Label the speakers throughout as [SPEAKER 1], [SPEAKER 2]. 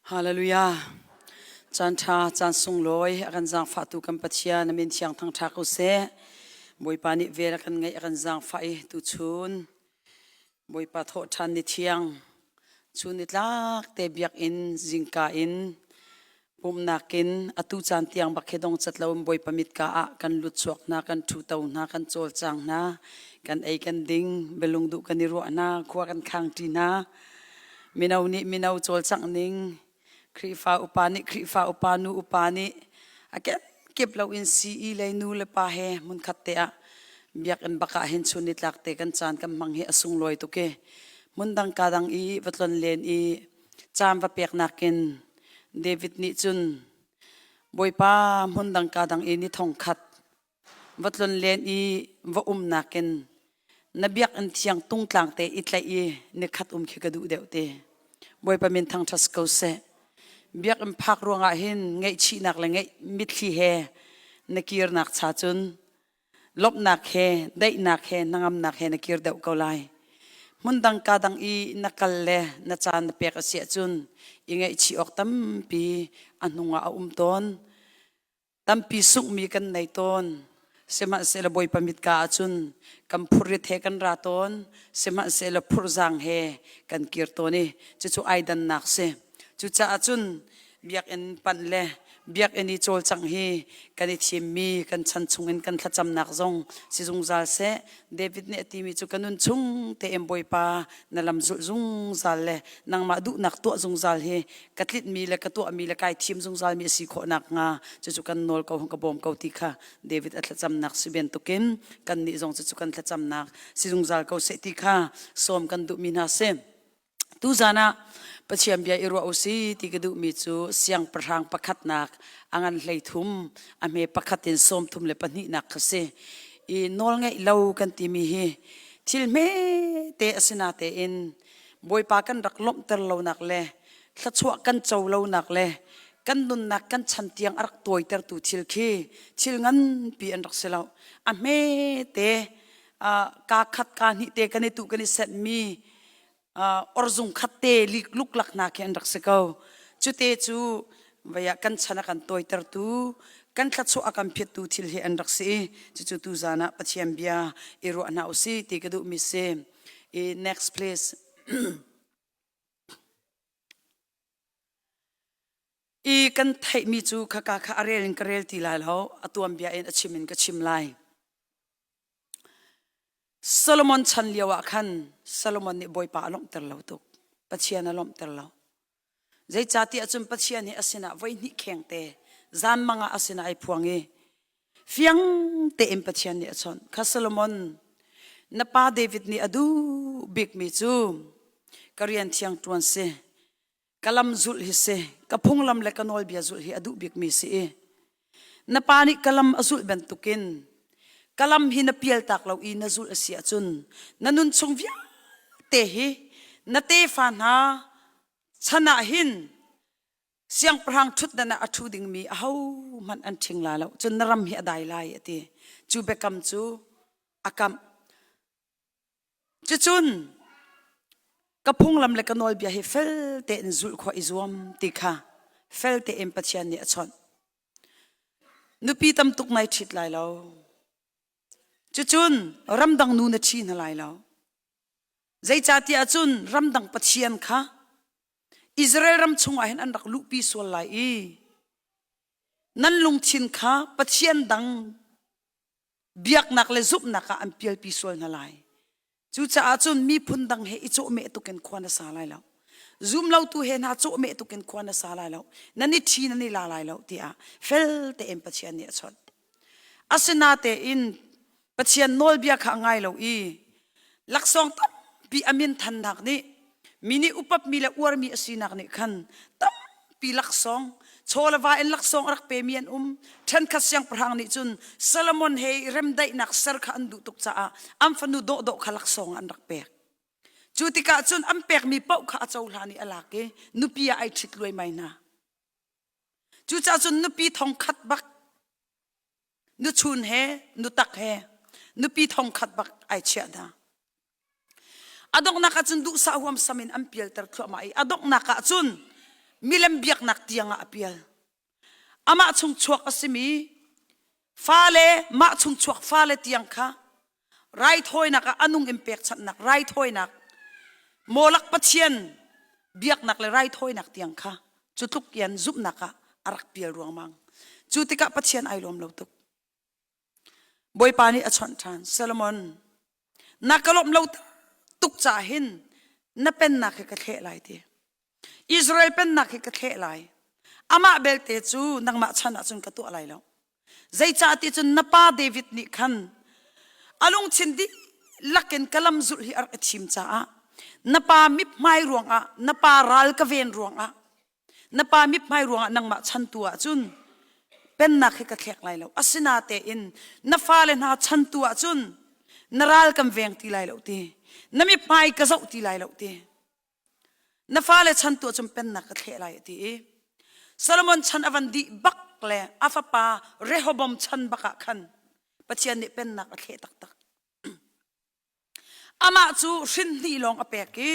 [SPEAKER 1] Hallelujah. Caan ṭha, caan sunglawi a kan zaangfahtu kan Pathian a min thiang thangṭha ko seh. Bawipa nih vel a kan ngeih a kan zaangfah i tuchun Bawipa thawhṭhan ni thiang chun nitlak te biakinn zingka in pumhnak in atu caan tiang bak hi dong cat lo in Bawipa mitka ah kan lut chuak hna, kan ṭhuto hna, kan cawlcang hna, kan ei kan ding, bialung duh kan i ruah hna, khua kan khang ṭi hna. Mino nih mino cawlcangh ning, Khrihfa upa nih Khrihfa upa, nu upa nih a kenkip loin sii lei nu le pa he hmunkhat te ah biakinn bak ah hin chun nitlak te kan caan kan hmang hi a sunglawi tuk i hmundang ka dang i va tlon len i caan va pek nakin David nih cun Bawipa hmundang ka dang i ni thong khat va tlon len i va um nakin na biakinn thiang tungtlang te i tlaih i nikhat um khi ka duh deuh te. Bawipa min thangṭhat ko seh. Biakinn phak ruangah hin ngaihchihnak le ngeih mitthli he na kirnak cha cun lawmhnak he daihnak he hnangamnak he na kir deuh ko lai. Hmundang ka dang i na kal le na caan na pek a si ahcun i ngaihchih awk tampi a hnungah a um tawn. Tampi sunghmi kan nei tawn. Sihmanhsehlaw Bawipa mitka ahcun kan phurrit he kan ra tawn. Sihmanhsehlaw phurhzaang he kan kir tawn i cucu ai dannak si. Cucaah cun biakinn panh le biakinn i cawlcangh hi kan i thimmi kan chan chungin kan thlacamnak zong si zungzal seh. David nih a timi cu ka nun chung tein Bawipa na lam zulh zungzal le nangmah duhnak tuah zungzal hi ka tlitmi le ka tuahmi le kai thim zungzalmi a si khawh nakhnga cucu kan nawl ko hung ka bawm ko ti kha David a thlacamnak si bantukin kannih zong cucu kan thlacamnak si zungzal ko seh ti kha sawm kan duhmi hna si. Tuzan ah Pathian bia i ruah u si ti ka duhmi cu siangpahrang pakhatnak a ngan 13 a hme pakhat in 32nak kha si. I nawl ngeih lo kan timi hi thil hme te a si na tein Bawipa kan rak lawmhter lonak le thluachuah kan co lonak le kan nunnak kan chan tiang a rak tawitertu thil khi thil nganpi an rak si lo. A hme te kaa khat kaa hnih te kan i tuh kan i senhmi orzung khat te luklak hna khi an rak si ko. Cute cu vei ah kan chan a kan tawitertu kan thluachuah a kan phiattu thil hi an rak si i cucu tuzan ah Pathian bia i ruah hna usih ti ka duhmi si. I next please. I kan theihmi cu khaka kha a rel in ka rel ti lai lo, a tuanbia in a chim in ka chim lai. Solomon chan lio ah khan Solomon nih Bawipa a lawmhter lo tuk. Pathian a lawmhter lo. Zeicahtiah cun Pathian hi a sinah voihnih khengte zanmang ah a sinah ai phuang i fiang tein Pathian nih a chawnh. Kha Solomon, na pa David nih a duh bikmi cu ka rian thiang ṭuan si, ka lam zulh hi si, ka phunglam le ka nawlbia zulh hi a duh bikmi si i na pa nih ka lam a zulh bantukin ka lam hi na pialtak lo i na zulh a si ahcun na nun chung vialte hi na tefa hna chan ah hin siangpahrang ṭhutdan ah a ṭhu dingmi ahohmanh an ṭhing la lo cun na ram hi a dai lai a ti cu biakam cu a kamh cucun ka phunglam le ka nawlbia hi fel tein zulh khawh i zuam ti kha fel tein Pathian nih a chawnh nupi tam tuk nai ṭhit lai lo cucun ramdang nu na ṭhi hna lai lo Zeicahtiah cun ramdang pathian kha Israel ram chungah hin an rak luhpi sual lai i nan lungthin kha pathian dang biaknak le zumhnak ah an pialpi sual hna lai. Cucaah cun miphun dang he i cawhmeh tukin khua na sa lai lo. Zumlotu he hna cawhmeh tukin khua na sa lai lo. Nan i ṭhi nan i la lai lo tiah fel tein Pathian nih a chawnh. Asinatein Pathian nawlbia kha a ngai lo i laksawng tampi a min thannak nih mi nih upatmi le uarmi a sinak nih khan tampi laksawng chaw le va in laksawng a rak pemi an um. Ṭhenkhat siangpahrang nih cun Solomon he remdaihnak ser kha an duh tuk caah an fanu dawhdawh kha laksawng an rak pek. Cu tikah cun an pekmi paoh kha a cohlan i a lak i nupi ah ai ṭhit luaimai hna. Cucaah cun nupi thong khat bak nuchun he nutak he nupi thong khat bak ai chiah hna. A donghnak ah cun duhsah huamsam in an pialter thluahmah i a donghnak ah cun Milem biaknak tiang ah a pial. Amah chung chuak a simi fale mah chung chuak fale tiang kha raithawinak ah a nung in pekchanhnak raithawinak Molak pathian biaknak le raithawinak tiang kha cu tluk ian zumhnak ah a rak pial ruangmang. Cu tikah Pathian ai lawm lo tuk. Bawipa nih a chawnh ṭhan, Solomon, na ka lawmh lo tuk caah hin na pennak hi ka thleh lai ti. Israel pennak hi ka thleh lai. Amah belte cu nangmah chan ah cun ka tuah lai lo. Zeicah ti cun na pa David nih khan a lungthin dihlak in ka lam zulh hi a rak i thim caah na pa mithmai ruangah na pa ral ka ven ruangah Na pa mithmai ruangah nangmah chantu ahcun pennak hi ka thlek lai lo. Asinatein na fale hna chantu ahcun na ral kan veng ti lai lo ti. Na mithmai ka zoh ti lai lo ti. Na fale chantu ahcun pennak ka thleh lai a ti i Solomon chan a van dih bak le a fapa Rehoboam chan bak ah khan Pathian nih pennak a thleh taktak. Amah cu hrin hnih lawng a pek i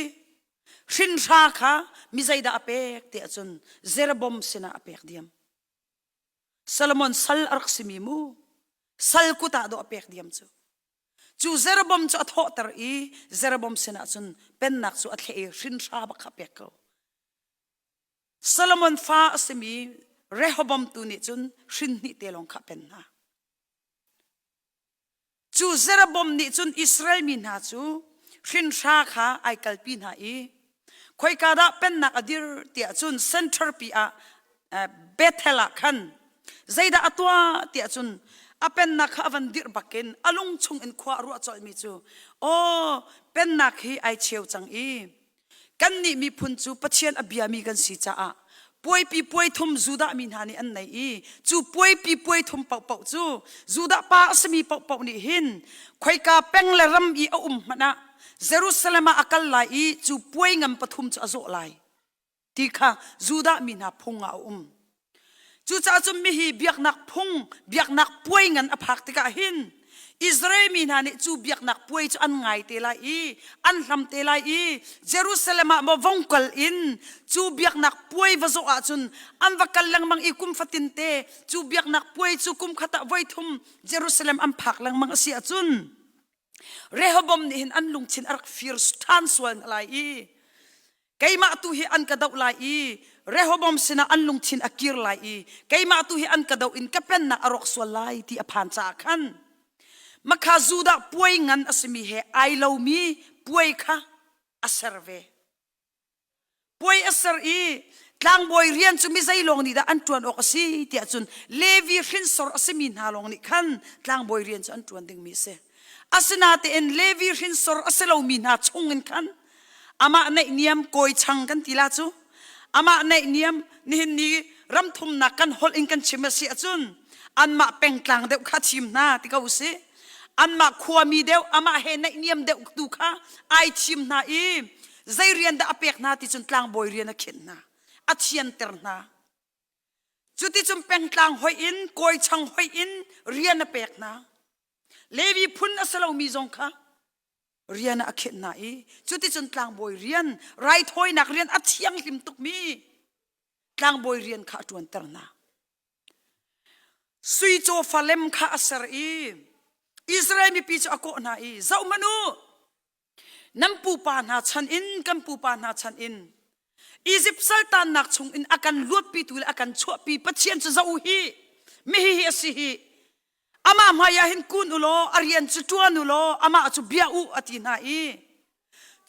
[SPEAKER 1] hrin hra kha mi zeidah a pek ti ahcun Jeroboam sinah a pek diam. Solomon sal a rak simi mu sal kut ah dawh a pek diam cu. Cu Jeroboam cu a thawhter i Jeroboam sinah cun pennak cu a thleh i hrin hra bak kha a pek ko. Solomon fa a simi Rehoboam tu nih cun hrin hnih te lawng kha a pen hna. Cu Jeroboam nih cun Israel mi hna cu hrinhra kha ai kalpi hna i khoika dah pennak a dir tiah cun center pi ah Bethel ah khan zeidah a tuah tiah cun a pennak kha a van dirh bakin a lung chung in khua a ruah colhmi cu aw pennak hi ai cheu cang i Kannih miphun cu Pathian a biami kan si caah puaipi puai thum Judah mi hna nih an nei i cu puaipi puai thum paohpaoh cu Judah pa a simi paohpaoh nih hin khoika peng le ram i a um hmanh ah Jerusalem ah a kal lai i cu puai ngan pathum cu a zawh lai ti kha Judah mi hna phung ah a um. Cucaah cun mihi biaknak phung, biaknak puai ngan a phak tikah hin Israel mi hna nih cu biaknak puai cu an ngai te lai i an hlam te lai i Jerusalem ah maw vong kal in cu biaknak puai va zawh ahcun an va kal lengmang i kum fatin te cu biaknak puai cu kum khat ah voi thum Jerusalem an phak lengmang a si ahcun Rehoboam nih hin an lungthin a rak fir ṭhan sual hna lai i keimah tu hi an ka doh lai i Rehoboam sinah an lungthin a kir lai i keimah tu hi an ka doh in ka pennak a rawk sual lai ti a phan caah khan makha Judah puai ngan a simi he ai lomi puai kha a ser ve. Puai a ser i tlangbawi rian cu mi zei lawng nih dah an ṭuan awk a si tiah cun Levi hrinsor a simi hna lawng nih khan tlangbawi rian cu an ṭuan dingmi a si. Asinatein Levi hrinsor a si lomi hna chungin khan amah naihniam kawi chang kan ti la cu amah naihniam nihin ni ramthumnak kan holh in kan chim a si ahcun anmah pengtlang deuh kha thim hna ti ko usih. Anmah khuami deuh amah he naihniam deuh tu kha ai thim hna i zei rian dah a pek hna ti cun tlangbawi rian a khinh hna a thianter hna cuticun pengtlang hoih in kawichang hoih in rian a pek hna Levi phun a si lomi zong kha rian ah a khinh hna i cuticun tlangbawi rian raithawinak rian a thianghlim tukmi tlangbawi rian kha a ṭuanter hna Sui cawfa lem kha a ser i Israel mipi cu a kawh hna i zohhmanh u nan pupa hna chan in kan pupa hna chan in Izipt saltannak chung in a kan luatpitu le a kan chuahpi Pathian cu zoh u hi mihi hi a si hi amah hmai ah hin kun u law a rian cu ṭuan u law amah cu bia u a ti hna i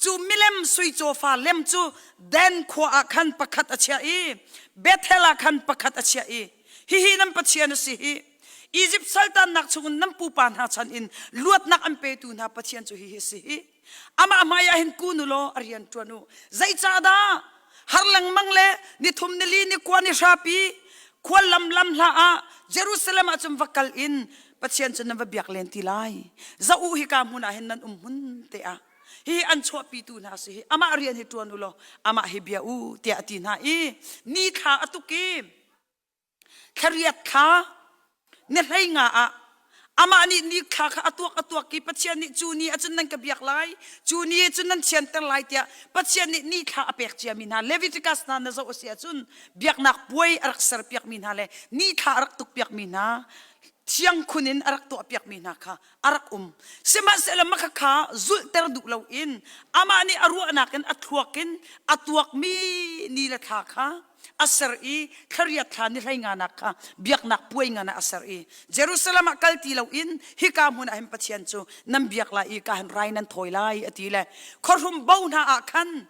[SPEAKER 1] Cu milem sui cawfa lem cu Dan khua ah khan pakhat a chiah i Bethel ah khan pakhat a chiah i hihi nan Pathian a si hi Izipt saltannak chungin nan pupa hna chan in luatnak an petu hna Pathian cu hihi a si hi amah hmai ah hin kun u law a rian ṭuan u zeicahdah har lengmang le nithum nili ni kua ni hrapi khual lam lam hla ah Jerusalem ah cun va kal in Pathian cu nan va biak len ti lai zoh u hika hmun ah hin nan um hmun te ah hi an chuahpitu hna si hi amah rian hi ṭuan u law amah hi bia u tiah a ti hna i ni thla a tuk i thlariat thla ni hlei nga ah. Amah nih ni thla kha a tuak a tuak i Pathian nih cu ni ahcun nan ka biak lai, cu ni cun nan thianter lai tiah Pathian nih ni thla a pek ciami hna Leviticus hna na zoh a si ahcun biaknak puai a rak serpiakmi hna le ni thla a rak tukpiakmi hna thiang khun in a rak tuahpiakmi hna kha a rak um. Sihmanhsehlaw mah kha zulhter duh loin amah nih a ruahnak in a thluak in a tuakmi ni le thla kha a ser i thlariat thla ni hlei nganak kha biaknak puai ngan ah a ser i Jerusalem ah kal ti loin hika hmun ah hin Pathian cu nan biak lai i ka hin rai nan thawi lai a ti le khuahrum bo hna ah khan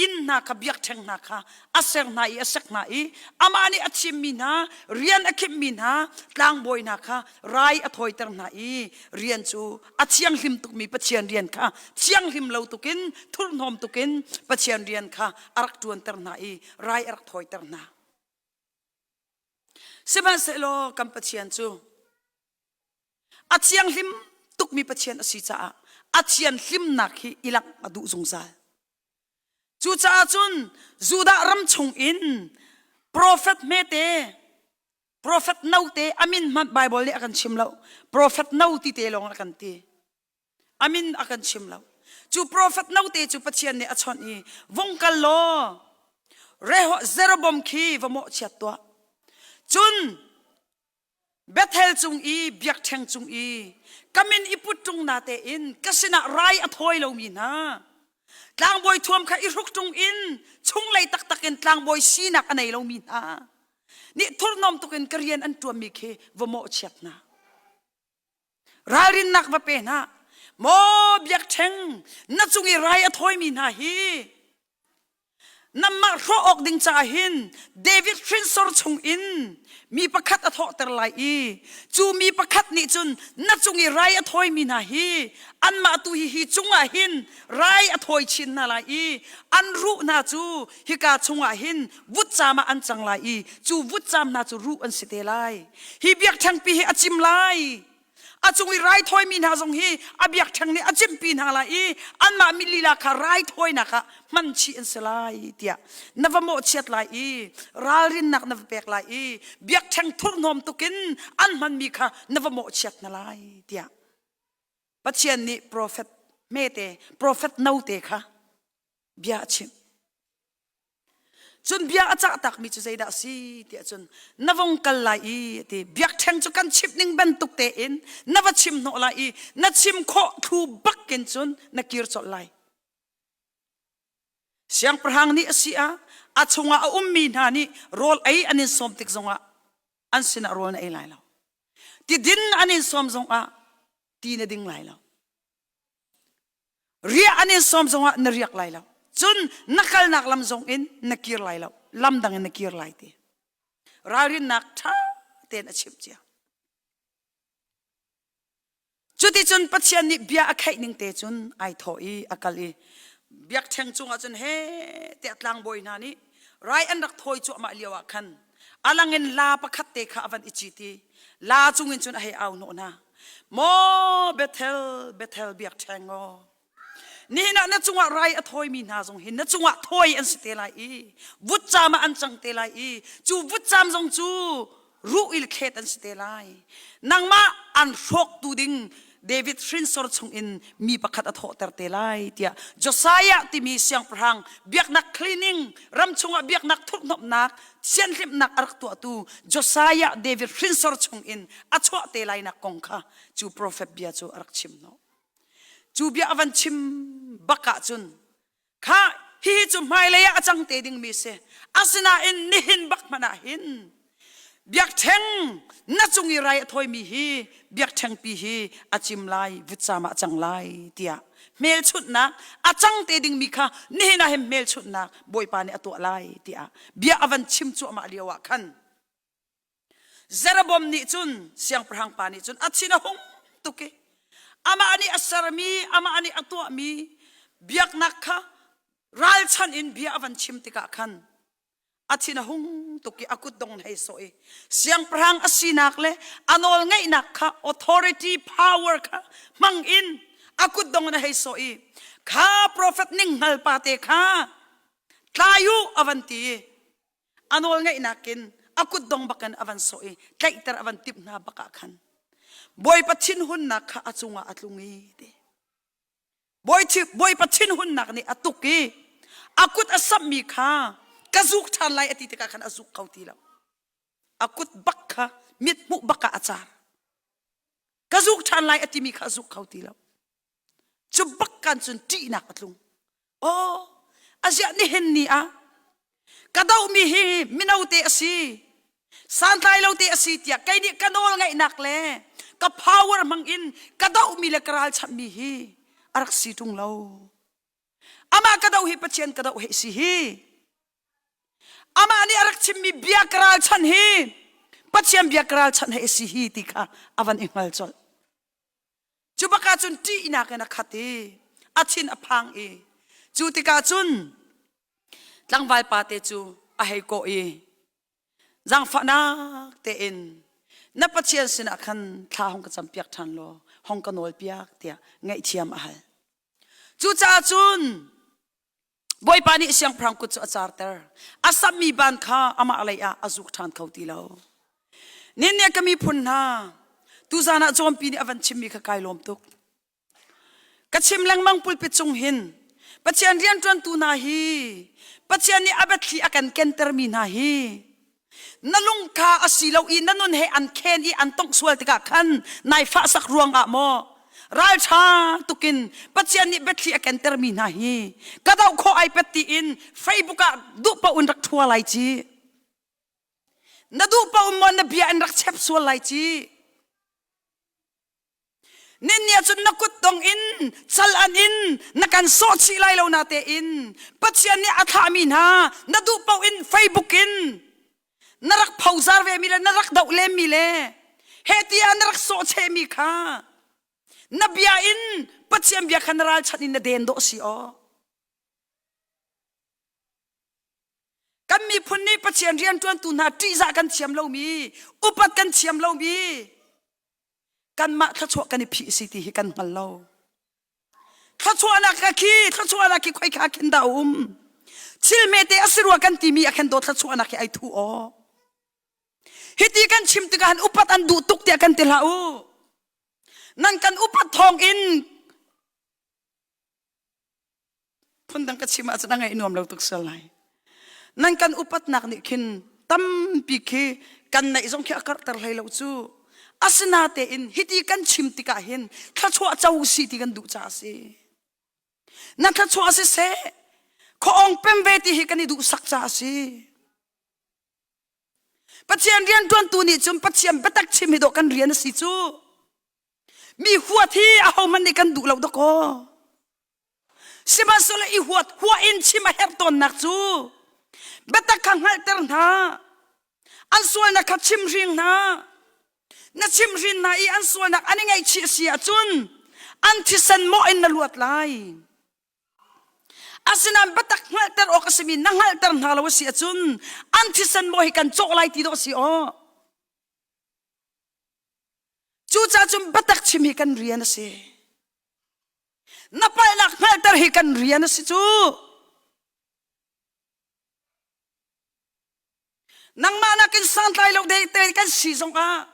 [SPEAKER 1] inn hna kha biakṭheng hna kha a ser hna i a sek hna i amah nih a thimmi hna rian a khimhmi hna tlangbawi hna kha rai a thawiter hna i rian cu a thianghlim tukmi Pathian rian kha thianghlim lo tukin thurhnawm tukin Pathian rian kha a rak ṭuanter hna i rai a rak thawiter hna. Sihmanhsehlaw kan Pathian cu a thianghlim tukmi Pathian a si caah a thianhlimnak hi i langh a duh zungzal. Cucaah cun Judah ram chungin profet hmete Profet note a min hmanh Bible nih a kan chim lo. Profet no ti te lawng a kan ti. A min a kan chim lo. Cu profet note cu Pathian nih a chawnh i vung kal law Reho Jeroboam khi va mawhchiat tuah. Cun Bethel cung i biakṭheng cung i ka min i put ṭung na tein ka sinah rai a thawi lomi hna tlangbawi thuam kha i hruk ṭung in chunglei taktak in tlangbawi sinak a nei lomi hna nih thurhnawm tuk in ka rian an ṭuanmi khi va mawhchiat hna. Ralrinnak va pe hna. Maw biakṭheng, na cung i rai a thawimi hna hi Namah hrawh awk ding caah hin David hrinsor chung in mi pakhat a thawhter lai i cu mi pakhat nih cun na cung i rai a thawimi hna hi anmah tu hi hi cungah hin rai a thawi chin hna lai i an ruh hna cu hika chungah hin vutcam ah an cang lai i cu vutcam hna cu ruh an si te lai. Hi biakṭhengpi hi a cim lai. A cung i raithawimi hna zong hi a biakṭheng nih a cimpi hna lai i anmah mi lila kha raithawinak ah hman chih an si lai tiah na va mawhchiat lai i ralrinnak na va pek lai i biakṭheng thurhnawm tukin an hmanmi kha na va mawhchiat hna lai tiah Pathian nih profet hmete profet note kha bia a chimh. Cun bia a cah takmi cu zeidah a si tiah cun na vong kal lai i a ti. Biakṭheng cu kan chimh ning bantuk tein na va chim hnawh lai i na chim khawh thlu bakin cun na kir colh lai. Siangpahrang nih a si ah a chungah a ummi hna nih rawl ei an in sawm tik zongah an sinah rawl na ei lai lo. Ti din an in sawm zongah ti na ding lai lo. Riah an in sawm zongah na riak lai lo. Cun na kalnak lam zong in na kir lai lo. Lam dang in na kir lai ti. Ralrinnak ṭha tein a chimh cia. Cuticun Pathian nih bia a kheih ning te cun ai thawh i a kal i biakṭheng cungah cun he tiah tlangbawi hna nih rai an rak thawi cuahmah lio ah khan a lang in la pakhat te kha a van i cit i la cungin cun a hei au hnawh hna. Maw Bethel, Bethel biakṭheng aw, nihin ah na cungah rai a thawimi hna zong hi na cungah thawi an si te lai i vutcam ah an cang te lai i cu vutcam zong cu ruh il thlet an si te lai. Nangmah an hrawktu ding David hrinsor chungin mi pakhat a thawhter te lai tiah Josiah timi siangpahrang biaknak cleaning ram chungah biaknak thurhhnawmhnak thianhlimnak a rak tuahtu Josiah David hrinsor chungin a chuah te lainak kong kha cu profet bia cu a rak chim hnawh. Cu bia a van chim bak ahcun kha hihi cu hmailei ah a cang te dingmi si. Asinain nihin bak hmanh ah hin biakṭheng na cung i rai a thawimi hi biakṭhengpi hi a cim lai vutcam ah a cang lai tiah hmelchunhnak a cang te dingmi kha nihin ah hin hmelchunhnak Bawipa nih a tuah lai tiah bia a van chim cuahmah lio ah khan Jeroboam nih cun siangpahrang pa nih cun a thin a hung tuk i amah nih a sermi amah nih a tuahmi biaknak kha ralchanh in bia a van chim tikah khan a thin a hung tuk i a kutdong hei sawh i siangpahrang a sinak le a nawlngeihnak kha authority power kha hmang in a kutdong in a hei sawh i kha profet ning hngal pa te kha tlai u a van ti i a nawlngeihnak in a kutdong bakin a van sawh i tlaihter a van timh hna bak ah khan. Bawipa thinhunnak kha a cungah a tlung i ti. Bawipa thinhunnak nih a tuk i a kut a samhmi kha ka zuk ṭhan lai a ti tikah khan a zuk kho ti lo. A kut bak kha mithmuh bak ah a car. Ka zuk ṭhan lai a timi kha a zuk kho ti lo. Cu bak kan cun ṭihnak a tlung. Aw, aziah nihin ni ah ka dohmi hi mino te a si, santlai lo te a si tiah kei nih ka nawl ngeihnak le ka power hmang in ka dohmi le ka ralchanhmi hi a rak si ṭung lo. Amah ka doh hi Pathian ka doh hi si hi. Amah nih a rak chimmi bia ka ralchanh hi Pathian bia ka ralchanh hi si hi ti kha a van i hngal colh. Cu bak ah cun ṭihnak in a khat i a thin a phang i cu tikah cun tlangval pate cu a hei kawh i zaangfahnak tein na Pathian sinah khan thla hong ka campiak ṭhan law hong ka nawlpiak tiah ngaihthiam a hal. Cucaah cun Bawipa nih siangpahrang kut cu a carter. A sammi ban kha amah lei ah a zuk ṭhan kho ti lo. Nin ka miphun hna, tuzan ah John-pi nih a van chimmi kha kai lawm tuk. Ka chim lengmang pulpit cung hin Pathian rianṭuantu hna hi Pathian nih a biathli a kan kentermi hna hi Na lung kha a si lo i na nun he an khen i an tongh sual tikah khan nai fahsak ruangah maw ralṭha tukin Pathian nih biathli a kentermi hna hi ka doh khawh ai pet tiin Facebook ah duh paoh in rak ṭhua lai ci. Na duh paoh maw na bia in rak chep sual lai ci. Ninni ah cun na kutdong in cal an in na kan sawh chih lai lo na tein Pathian nih a thlahmi hna na duh paoh in Facebook in na rak phozar ve mi le na rak doh lemmi le he tiah na rak sawh chehmi kha na bia in Pathian bia kha na ralchanh in na den dawh si aw. Kan miphun nih Pathian rianṭuantu hna ṭihzah kan thiam lomi, upat kan thiam lomi, kanmah thluachuah kan i phih si ti hi kan hngal lo. Thluachuahnak ka khi, thluachuahnak khi khoika khin dah a um? Thil hmete a si rua kan timi a khen dawt thluachuahnak hi ai thu aw. Hiti kan chim tikah han upat an duh tuk tiah kan ti hlah u. Nan kan upat thawng in phundang ka chim ahcun a ngaih nuam lo tuk sual lai nan kan upatnak nih khin tampi khi kan neih zong khi a karhter hlei lo cu asinatein hiti kan chim tikah hin thluachuah co si ti kan duh caah a si na thluachuah siseh khuaawng pem ve ti hi kan i duhsak caah a si Pathian rianṭuantu nih cun Pathian biatak chim hi dawh kan rian a si cu Mi huat hi ahohmanh nih kan duh lo dakaw. Sihmanhsehlaw i huat huah in chim a herh tawnnak cu biatak kha hngalhter hna. An sualnak kha chimhring hna. Na chimhrin hna i an sualnak an i ngaihchih a si ahcun an thisen mawh in na luat lai. Asinain biatak hngalhter awk a simi na hngalhter hna lo a si ahcun an thisen mawh hi kan cawh lai ti dawh a si aw. Cucaah cun biatak chim hi kan rian a si. Na palhnak hngalhter hi kan rian a si cu. Nangmah nakin santlai lo de te kan si zongah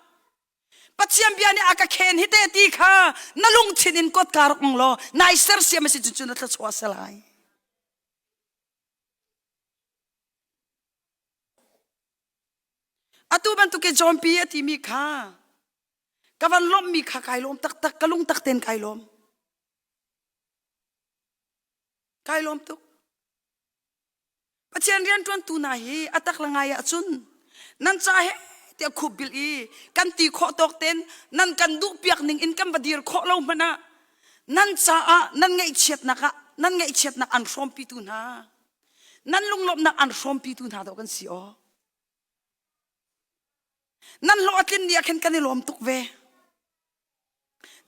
[SPEAKER 1] Pathian bia nih a ka khen hi te ti kha na lungthin in kotka rak ong law nai sersiam a si cun cu na thluachuah a si lai. Atu bantuk i John P a timi kha ka van lawmhmi kha kai lawm taktak ka lung tak tein kai lawm. Kai lawm tuk. Pathian rianṭuantu hna hi a tak le ngai ahcun nan ca he tiah khup bil i kan ti khawh tawk tein nan kan duh piak ning in kan va dir khawh lo hmanh ah nan caah nan ngaihchiatnak ah nan ngaihchiatnak an hrawmpitu hna Nan lunglawmhnak an hrawmpitu hna dawh kan si aw. Nan hlawh a tlin ni ah khin kan i lawm tuk ve.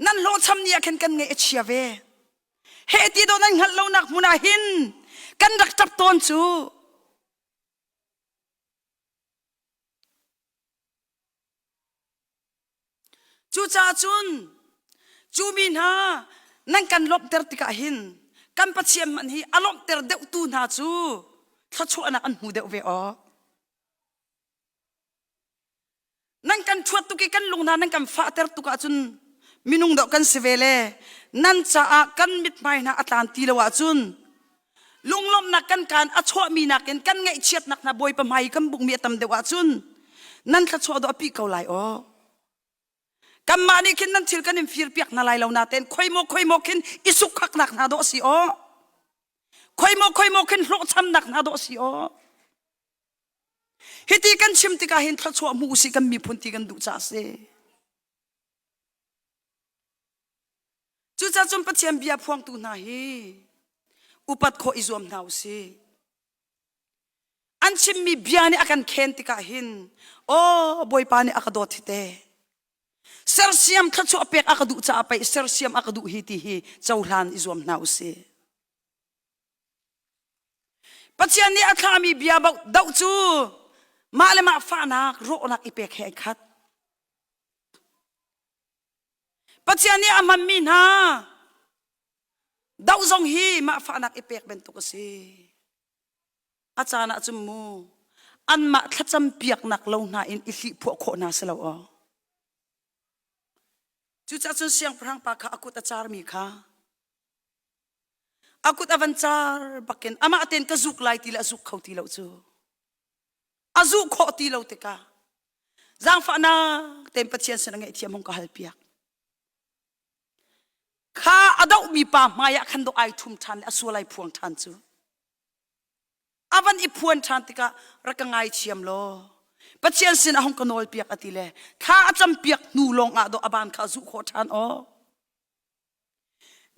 [SPEAKER 1] Nan hlawhcham ni ah khin kan ngaih a chia ve. He ti dawh nan hngalh lonak hmun ah hin kan rak ṭap tawn cu. Cucaah cun cu mi hna nan kan lawmhter tikah hin kan Pathian hmanh hi a lawmhter deuhtu hna cu thluachuahnak an hmu deuh ve awk. Nan kan. kan ṭhuat tuk i kan lung hna nan kan fahter tuk ahcun minung dawh kan si ve le nan caah kan mithmai hna a tlan ti lo ahcun lunglawmhnak kan kaan a chuahmi nakin kan ngaihchiatnak hna Bawipa hmai i kan bukmi a tam deuh ahcun nan thluachuah dawh a pih ko lai aw. Kanmah nih khin nan thil kan in fir piak hna lai lo natein khoi maw khoi maw khin i sukkhaknak hna dawh si aw. Khoi maw khoi maw khin hlawhchamnak hna dawh si aw. Hiti kan chim tikah hin thluachuah hmu usih kan miphun ti kan duh caah si. Cucaah cun Pathian bia phuangtu hna hi upat khawh i zuam hna usih. An chimmi bia nih a kan khen tikah hin aw Bawipa nih a ka dawt hi te. Sersiam thluachuah pek a ka duh caah pei sersiam a ka duh hi ti hi cohlan i zuam hna usih. Pathian nih a thlahmi bia doh cu mah le mah fahnak rawhnak i pek he ai khat. Pathian nih a hmanmi hna doh zong hi mah fahnak i pek bantuk a si. A caan ah cun mu anmah thlacam piaknak lo hna in i hlihphuah khawh hna si lo aw. Cucaah cun siangpahrang pa kha a kut a carmi kha a kut a van car bakin amah tein ka zuk lai ti le a zuk kho ti lo cu a zuh khawh ti lo tikah zaangfahnak tein Pathian sin a ngaihthiam hung ka hal piak kha a dohmi pa hmai ah khan do ai thum ṭhan le a sual ai phuang ṭhan cu a van i phuan ṭhan tikah rak ka ngaithiam law Pathian sin a hung ka nawl piak a ti le thla a cam piak hnu lawng ah do a ban kha a zuh khawh ṭhan aw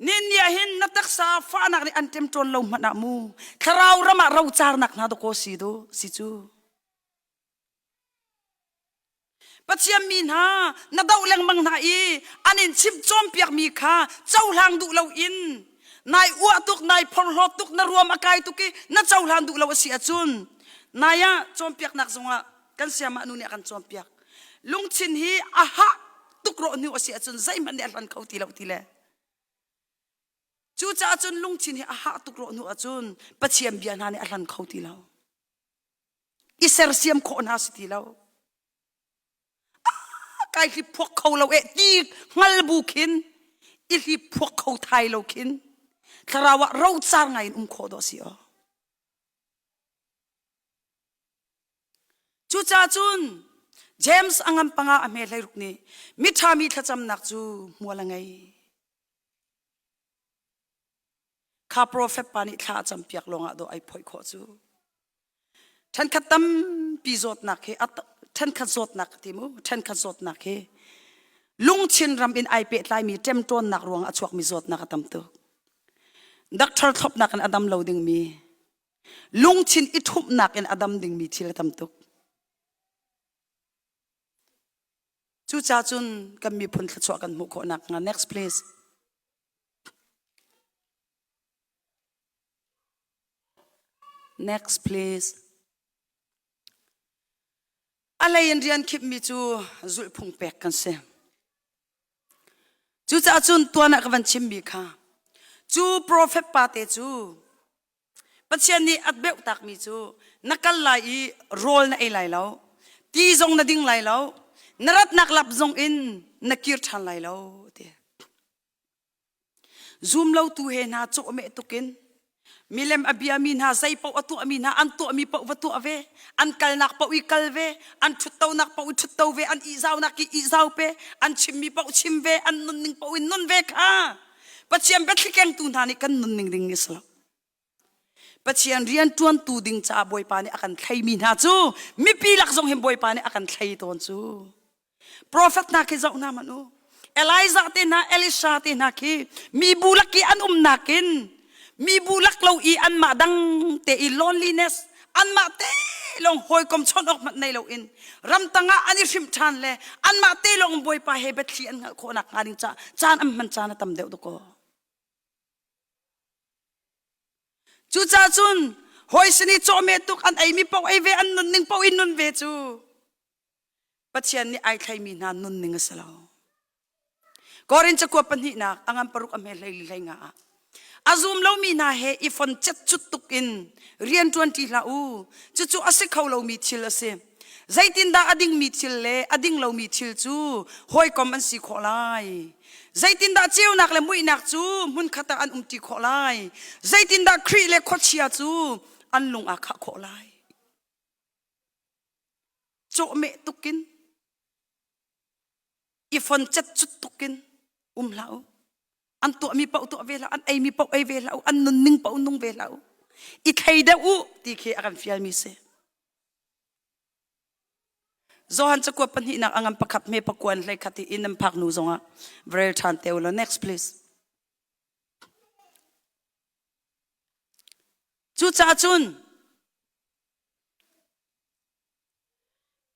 [SPEAKER 1] Nin ah hin na taksa fahnak nih an ṭemṭawn lo hmanh ah mu thlarau ram ah rocarnak hna dawkaw si du si cu. Pathian mi hna na doh lengmang hna i an in chimh cawnpiakmi kha cohlang duh loin nai uah tuk nai phorhlawt tuk na ruam a kai tuk i na cohlan duh lo a si ahcun nai ah cawnpiaknak zongah kan siamah nu nih a kan cawnpiak lungthin hi a hah tuk rawh hnu a si ahcun zeihmanh nih a hlan kho ti lo ti le cucaah cun lungthin hi a hah tuk rawh hnu ahcun Pathian bia hna nih a hlan kho ti lo i sersiam khawh hna si ti lo kai hlip phuak kho lo eh ti hngal bu khin i hlip phuak kho thai lo khin thlarau ah rocar ngai in um khawh dawh si aw Cucaah cun James a ngam panga a hme hleiruk nih miṭhami thlacamnak cu hmual a ngei. Kha profet pa nih thla a campiak lawngah dawh ai phoih khawh cu. Ṭhenkhat tampi zawtnak hi ṭhenkhat zawtnak ka ti mu ṭhenkhat zawtnak hi lungthin ram in ai pehtlaimi ṭemṭawnnak ruangah a chuakmi zawtnak a tam tuk. Doctor thlopnak in a dam lo dingmi Lungthin i ṭhumhnak in a dam dingmi thil a tam tuk. Cucaah cun kan miphun thluachuah kan hmuh khawh nakhnga next please. Next please. A hlei in rian khipmi cu zulhphung pek kan si. Cucaah cun tuan ah ka van chimmi kha cu profet pa te cu Pathian nih a beuh takmi cu na kal lai i rawl na ei lai lo, ti zong na ding lai lo, na ratnak lap zong in na kir ṭhan lai lo ti. Zumlotu he hna cawhmeh tukin milem a biami hna zei paoh a tuahmi hna an tuahmi paoh va tuah ve an kalnak paoh i kal ve an ṭhuttonak paoh i ṭhutto ve an ihzaunak i ihzau pe an chimmi paoh chim ve an nunning paoh in nun ve kha Pathian biathli kengtu hna nih kan nunning ding a si lo. Pathian rian ṭuantu ding caah Bawipa nih a kan thleimi hna cu mipi lak zong hin Bawipa nih a kan thlei tawn cu. Profet hna khi zoh hna hmanh u. Elijah te hna, Elisha te hna khi mibu lak i an umnak in mibu lak lo i anmah dang te i loneliness anmah te lawng hawikom chawnh awk hmanh nei loin ramtang ah an i hrimh ṭhan le anmah te lawng Bawipa he biathli an hngalh khawh nak hnga ding caah caan an hman caan a tam deuh dakaw. Cucaah cun hawi sin i cawhmeh tuk an eimi paoh ei ve an nunning paoh in nun ve cu Pathian nih ai thleimi hna nunning a si lo. Korin cakuat pahnihnak a ngan paruk a hme hleili hlei nga ah a zum lomi hna he i fon cetcut tuk in rian ṭuan ṭi hlah u. Cucu a si kho lomi thil a si. Zeitindah a dingmi thil le a ding lomi thil cu hawikom an si khawh lai? Zeitindah ceunak le muihnak cu hmunkhat ah an umṭi khawh lai? Zeitindah Khrih le khuachia cu an lung aa khah khawh lai? Cawhmeh tukin i fon cetcut tukin um hlah u. An tuahmi paoh tuah ve hlah, an eimi paoh ei ve hlah u, an nunning paoh nung ve hlah u. I thlei deuh u ti khi a kan fialmi si. Johan cakuat pahnihnak a ngan pakhat hme pakuan hlei khat i inn an phak hnu zongah va rel ṭhan te u law. Next please. Cucaah cun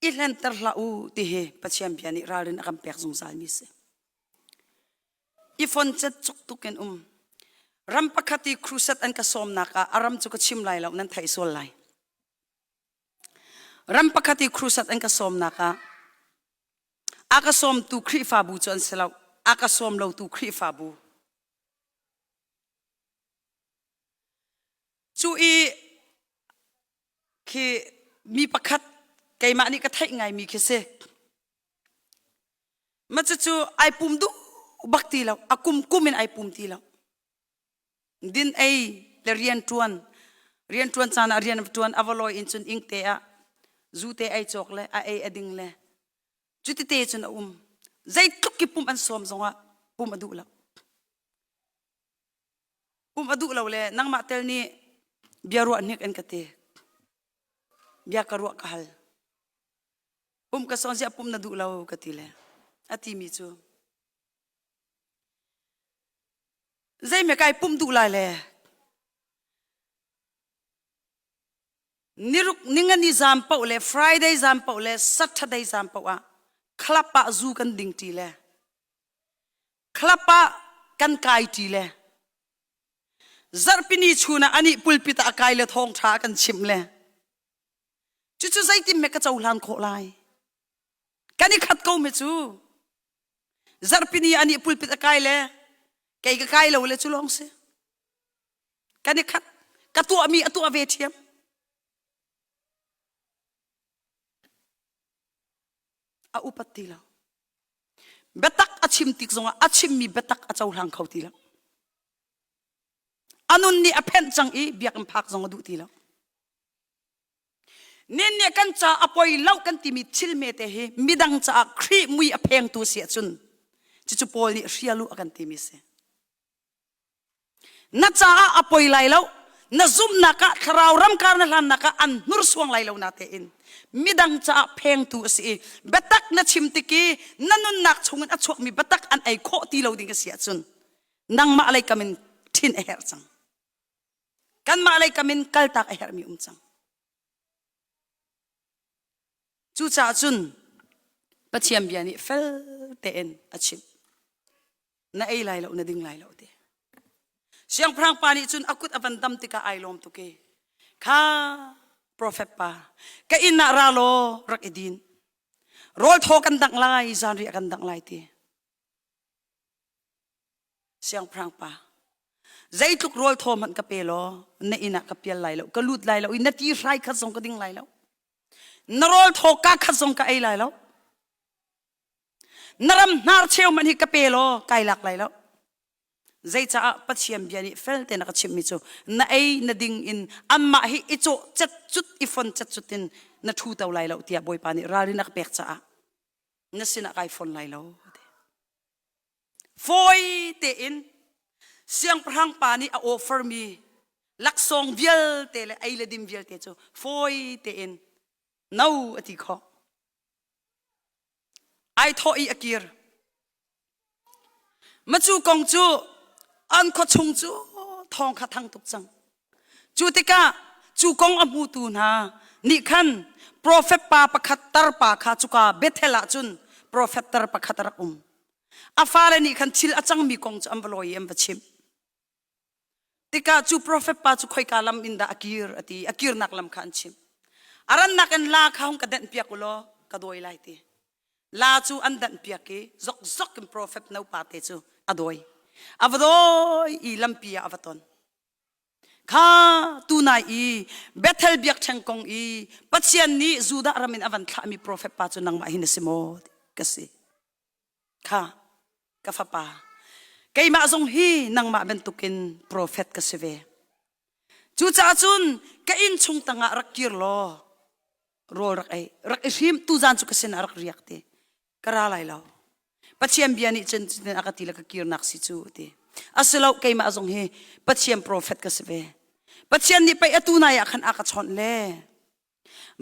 [SPEAKER 1] i hlenter hlah u ti hi Pathian bia nih ralrin a kan pek zungzal mi si. I fon cet cuk tuk in um. Ram pakhat i crusade an ka sawmnak ah a ram cu ka chim lai lo nan theih sual lai. Ram pakhat i crusade an ka sawmnak ah a ka sawmtu Khrihfabu cu an si lo. A ka sawm lotu Khrihfabu. Cu i khi mi pakhat keimah nih ka theih ngaimi khi si. Ma cucu ai pum duh bak ti lo. A kum kum in ai pum ti lo. Din ei le rian ṭuan rian ṭuan caan ah rian ṭuan a va lawi in cun ingte ah zu te ei cawk le a ei a ding le cutite cun a um. Zeitluk ki pum an sawm zongah pum a duh lo. Pum a duh lo le nangmah tel nih bia ruah hnik an ka ti. Bia ka ruah ka hal. Pum ka sawn ziah pum na duh lo ka ti le a ti mi cu Zeime kai pumh duh lai le niruk ningani zam paoh le Friday zam paoh le Saturday zam paoh ah club ah zu kan ding ṭi le club ah kan kai ṭi le zarhpini chun ah anih pulpit ah a kai le thawngṭha a kan chimh le cucu zeitin me ka cohlan khawh lai kan i khat ko me cu Zarhpini ah nih pulpit a kai le kei ka kai lo le cu lawng si. Kan i khat. Ka tuahmi a tuah ve ṭhiam. A upat ti lo. Biatak a chim tik zongah a chimmi biatak a cohlang kho ti lo. A nun nih a phenh cang i biakinn phak zong a duh ti lo. Nin nih kan ca a poi lo kan timi thil hmete hi midang caah Khrih mui a phengtu si ahcun cucu Paul nih hrial u a kan timi si. Na caah a poi lai lo, na zumhnak ah thlarau ramkar na hlannak ah an hnursuang lai lo na tein midang caah phengtu a si i biatak na chim tik i na nunnak chungin a chuakmi biatak an ei khawh ti lo ding a si ahcun nangmah lei kam in ṭhin a herh cang. Kanmah lei kam in kaltak a herhmi um cang. Cucaah cun Pathian bia nih fel tein a chimh. Na ei lai lo, na ding lai lo ti. Siangpahrang pa nih cun a kut a van dam tikah ai lawm tuk i kha profet pa ka inn ah ra law rak i din. Rawl thaw kan dangh lai, zanriah kan dangh lai ti. Siangpahrang pa, zeitluk rawl thaw hmanh ka pe law na inn ah ka pial lai lo, ka lut lai lo i na ti hrai khat zong ka ding lai lo. Na rawl thaw ka khat zong ka ei lai lo. Na ram hnar cheu hmanh hi ka pe law kai lak lai lo. Zeicaah Pathian bia nih fel tein a ka chimhmi cu na ei na ding in anmah hi i cawh cetcut i fon cetcut in na ṭhu to lai lo tiah Bawipa nih ralrin a ka pek caah na sinah kai fon lai lo. Fawi tein siangpahrang pa nih a offermi laksawng vialte le ei le dim vialte cu fawi tein no a ti khawh. Ai thawh i a kir. Macu kong cu an khuachung cu thawng kha thang tuk cang. Cu tikah cu kong a hmutu hna nih khan profet pa pakhat tarpa kha cuka Bethel ah cun profet tar pakhat a rak um. A fale nih khan thil a cangmi kong cu an va lawi i an va chimh. Tikah cu profet pa cu khoika lam in dah a kir a ti. A kirnak lam kha an chimh. A rannak in la kha hung ka denhpiak u law ka dawi lai ti. La cu an danhpiak i zokzok in profet no pa te cu a dawi. A va dawi i lampi ah a va ton. Kha tunai i Bethel biakṭheng kong i Pathian nih Judah ram in a van thlahmi profet pa cu nangmah hin na si maw? Ka si. Kha ka fapa, keimah zong hi nangmah bantukin profet ka si ve. Cucaah cun ka inn chung tangah rak kir law rawl rak ei, rak i hrim tuzan cu ka sinah rak riak ti. Ka ra lai lo. Pathian bia nih cun cutin a ka ti le ka kirnak si cu ti. Asilo keimah zong hi Pathian profet ka si ve. Pathian nih pei atu nai ah khan a ka chawnh le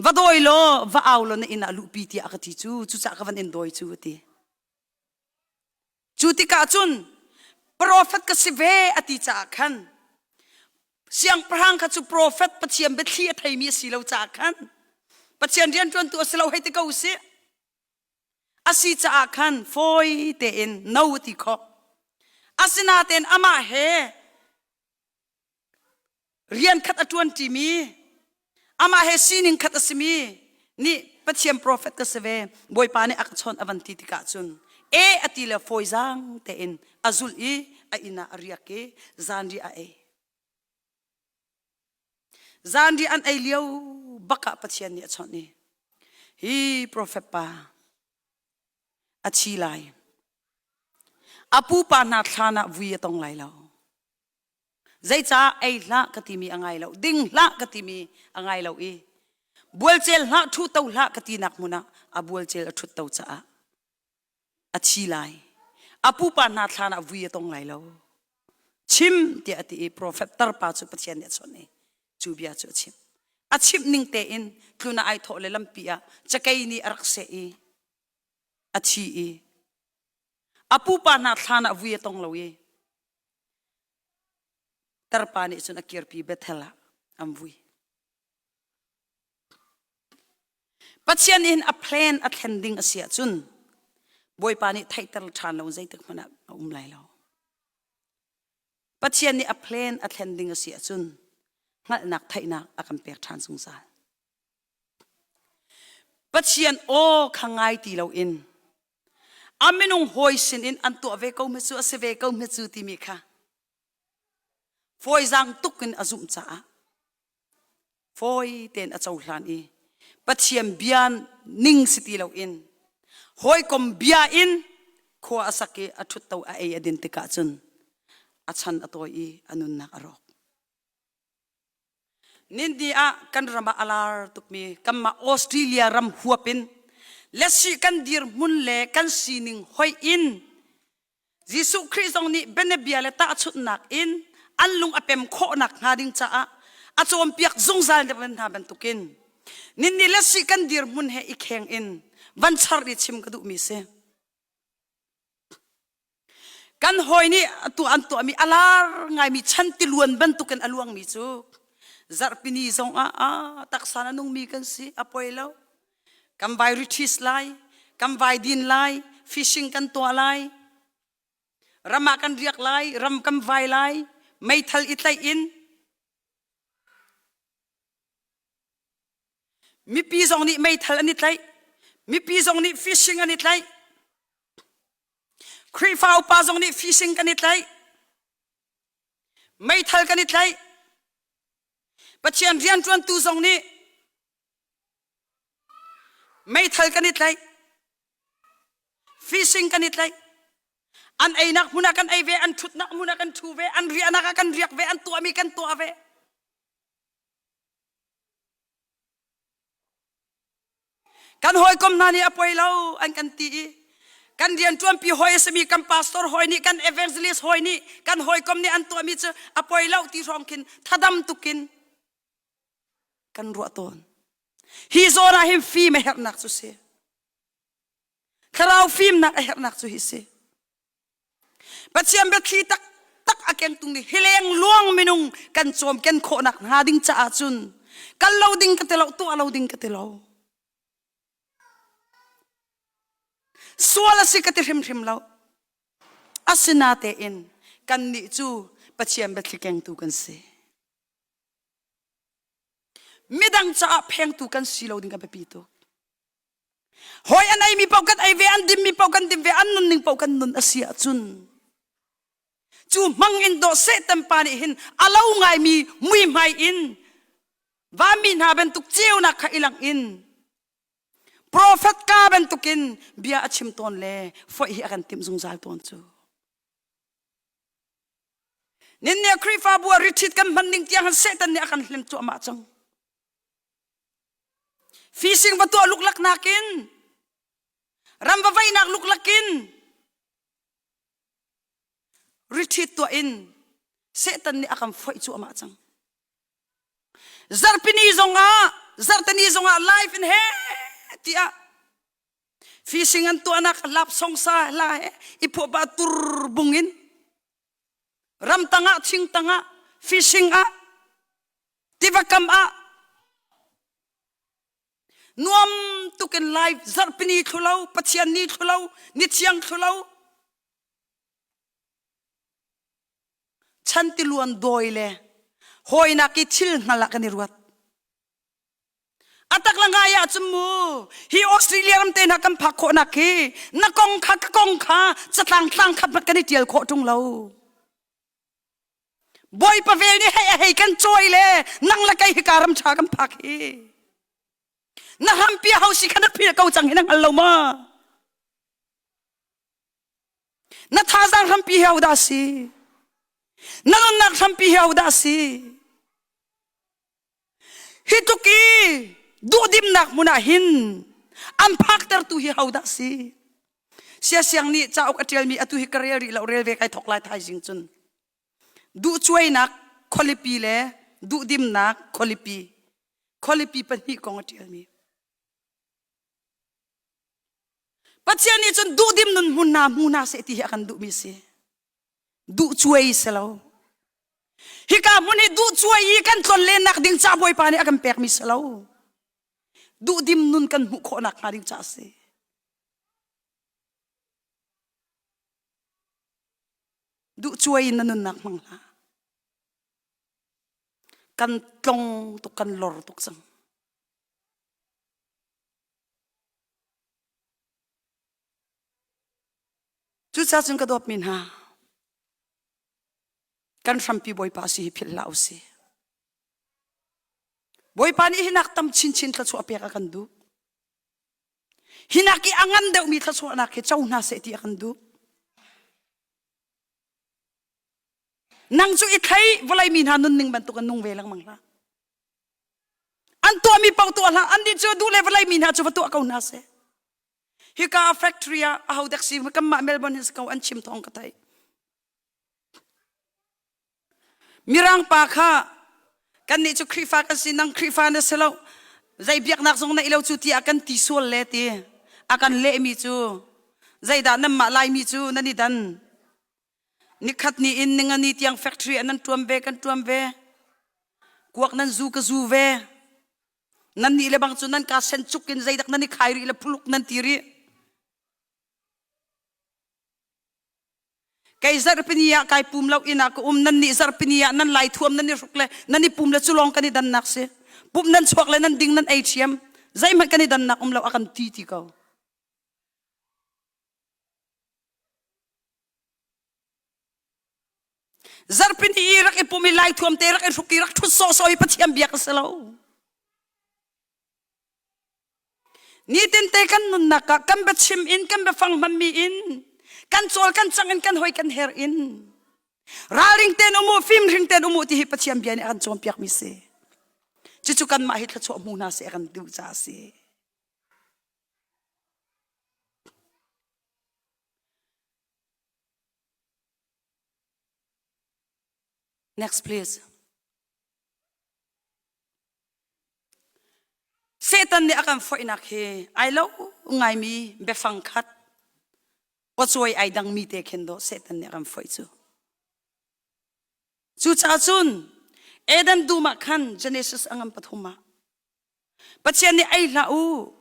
[SPEAKER 1] va dawi law va au law na inn ah luhpi tiah a ka ti cu cucaah ka van in dawi cu a ti. Cu tikah cun profet ka si ve a ti caah khan siangpahrang kha cu profet Pathian biathli a theimi a si lo caah khan Pathian rianṭuantu a si lo hei ti ko usih. A si caah khan fawi tein no a ti khawh. Asinain amah he rian khat a ṭuan ṭimi, amah he sining khat a simi nih Pathian profet ka si ve, Bawipa nih a ka chawnh a van ti tikah cun e a ti le fawizaang tein a zulh i a inn ah a riak i zanriah a ei. Zanriah an ei lio bak ah Pathian nih a chawnh i hi profet pa a thi lai. A pupa hna thlan ah vui a tong lai lo. Zeicah ei hlah ka timi a ngai lo, ding hlah ka timi a ngai lo i bualcel hlah ṭhu to hlah ka tinak hmun ah a bualcel a ṭhut to caah a thi lai. A pupa hna thlan ah vui a tong lai lo. Chim tiah a ti i profet tarpa cu Pathian nih a chawnh i cu bia cu a chim. A chimh ning tein tlun ah ai thawh le lampi ah cakei nih a rak seh i a thi i a pupa hna thlan ah vui a tong lo i tarpa nih cun a kirpi Bethel ah an vui. Pathian in a plan a thlen ding a si ahcun Bawipa nih theihter ṭhan lo zeitik hmanh ah a um lai lo. Pathian nih a plan a thlen ding a si ahcun hngalhnak theihnak a kan pek ṭhan zungzal. Pathian aw kha ngai ti loin a minung hawi sinin an tuah ve ko hme cu a si ve ko hme cu timi kha fawizaang tuk in a zumh caah fawi tein a cohlan i Pathian bia ning si ti loin hawikom bia in khua a sak i a ṭhutto a ei a din tikah cun a chan a tawi i a nunnak a rawk. Nindi ah kan ram ah a lar tukmi kanmah Australia ram huap in lesi kan dirhmun le kan sining hoih in Jesuh Khrih zong nih bianabia le tahchunhnak in an lung a pem khawhnak hnga ding caah a cawnpiak zungzal hna bantukin ninni le si kan dirhmun he i kheng in van char i chim ka duhmi si. Kan hawi nih atu an tuahmi a lar ngaimi chan tiluan bantukin a luangmi cu zarhpini zong ah ah taksa na nungmi kan si a poi lo. Kan vai rithis lai, kan vai din lai, fishing kan tuah lai, ram ah kan riak lai, ram kan vai lai, meithal i tlaih in Mipi zong nih meithal an i tlaih. Mipi zong nih fishing an i tlaih. Khrihfa upa zong nih fishing kan i tlaih. Meithal kan i tlaih. Pathian rianṭuantu zong nih meithal kan i tlaih. Fishing kan i tlaih. An einak hmun ah kan ei ve, an ṭhutnak hmun ah kan ṭhu ve, an riahnak ah kan riak ve, an tuahmi kan tuah ve. Kan hawikom hna nih a poi lo an kan ti i kan rianṭuanpi hawi a simi kan pastor hawi nih kan evangelist hawi nih kan hawikom nih an tuahmi cu a poi lo ti hrawng khin thadam tukin kan ruah tawn. Hi zawn ah hin fim a herhnak cu si. Thlarau fimnak a herhnak cu hi si. Pathian biathli taktak a kengtung nih hileng luang minung kan cawm ken khawhnak hnga ding caah cun kal lo ding ka ti lo tuah lo ding ka ti lo sual a si ka ti hrimhrim lo asinatein kannih cu Pathian biathli kengtu kan si midang caah phengtu kan si lo ding kan biapi tuk Hawi an eimi paoh kan ei ve, an dimmi paoh kan dim ve, an nunning paoh kan nun a si ahcun. Cu hmang in dawh Satan pa nih hin a lo ngaimi muihmai in vanmi hna bantuk ceunak kha i lang in profet ka bantukin bia a chim tawn le foih hi a kan timh zungzal tawn cu. Nin nih Khrihfabu ah retreat kan hman ning tiang han Satan nih a kan hlen cuahmah cang. Fishing va tuah luklak nakin ram va veihnak luklak in retreat tuah in Satan nih a kan foih cuahmah cang. Zarhpini zongah zarhteni zongah live in he tiah fishing an tuahnak lap song sa hla he i phuah pa tur bung in ramtang ah thingtang ah fishing ah tiva kam ah nuam tukin live zarhpini thlulo pathian ni thlulo ni thiang thlulo chan tiluan dawi le hawinak i thil hngal ah kan i ruat A tak la ngai ahcun mu hi Australia ram te hna kan phak khawhnak hi na kong kha ka kong kha catlang tlang khat hmanh kan i tial khawh ṭung lo. Bawipa vel nih hei a hei kan cawi le nang le kei hika ram ṭha kan phak hi. Na hrampi ho si kha na phil ko cang hi na hngal lo ma? Na thazaang hrampi hi hodah si? Na nunnak hrampi hi hodah si? Hi tluk i duhdimnak hmun ah hin an phaktertu hi hodah si? Siasiang nih cauk a ṭialmi atu hi ka rel rih lo rel ve kai thawk lai thaizing cun. Duhcuainak khualipi le duhdimnak khualipi khualipi pahnih kong a ṭialmi. Pathian nih cun duhdim nun hmun hna hmu hna seh ti hi a kan duhmi si. Duhcuai si lo. Hika hmun hi duhcuai i kan tlonlennak ding ca Bawipa nih a kan pekmi si lo. Duhdim nun kan hmuh khawhnak hnga ding ca a si. Duhcuai in na nunnak hmang hlah. Kan tlong tuk kan lor tuk cang. Cucaah cun ka dawtmi hna, kan hrampi Bawipa si hi philh hlah usih. Bawipa nih hinak tam chinchin thluachuah pek a kan duh. Hinak i a ngan deuhmi thluachuahnak hi co hna seh ti a kan duh. Nang cu i thlei vawlei mi hna nunning bantuk in nung ve lengmang hlah. An tuahmi paoh tuah hlah. Annih cu duh le vawlei mi hna cu va tuah ko hna seh. Hika factory ah aho dek si kanmah Melbourne hin si ko an chim thawng ka theih. Mirang pa kha kannih cu Khrihfa kan si nang Khrihfa na si lo zei biaknak zong neih lo cu tiah kan ti sual le ti a kan lehmi cu zeidah nanmah Laimi cu nan i dan nikhat ni in ningani tiang factory ah nan ṭuan ve kan ṭuan ve kuak nan zu ka zu ve Nannih le bang cu nan ka sen cuk in zeidak nan i khai rih le phuluk nan ti rih. Kei zarhpini ah kai pum lo inn ah ka um nan nih zarhpini ah nan lai thuam nan i hruk le nan i pum le cu lawng kan i dannak si. Pum nan chuak le nan ding nan ei ṭhiam. Zeihmanh kan i dannak um lo a kan ti ti ko. Zarhpini i rak i pum i lai thuam te rak i hruk i rak ṭhut sawhsawh i Pathian biak a si lo. Nitin te kan nunnak ah kan biachim in kan biafang hmanmi in kan cawl kan cang in kan hoi kan her in ralring ten umu fimhring ten umu ti hi Pathian bia nih a kan cawnpiakmi si. Cucu kanmah hi thluachuah hmu hna seh a kan duh caah a si. Next please. Satan nih a kan foihnak hi ai lo ngaimi biafang khat pacawi ai dangmi te khin dawh Satan nih a kan foih cu. Cucaah cun Eden dum ah khan Genesis a ngan pathum ah Pathian nih ei hlah u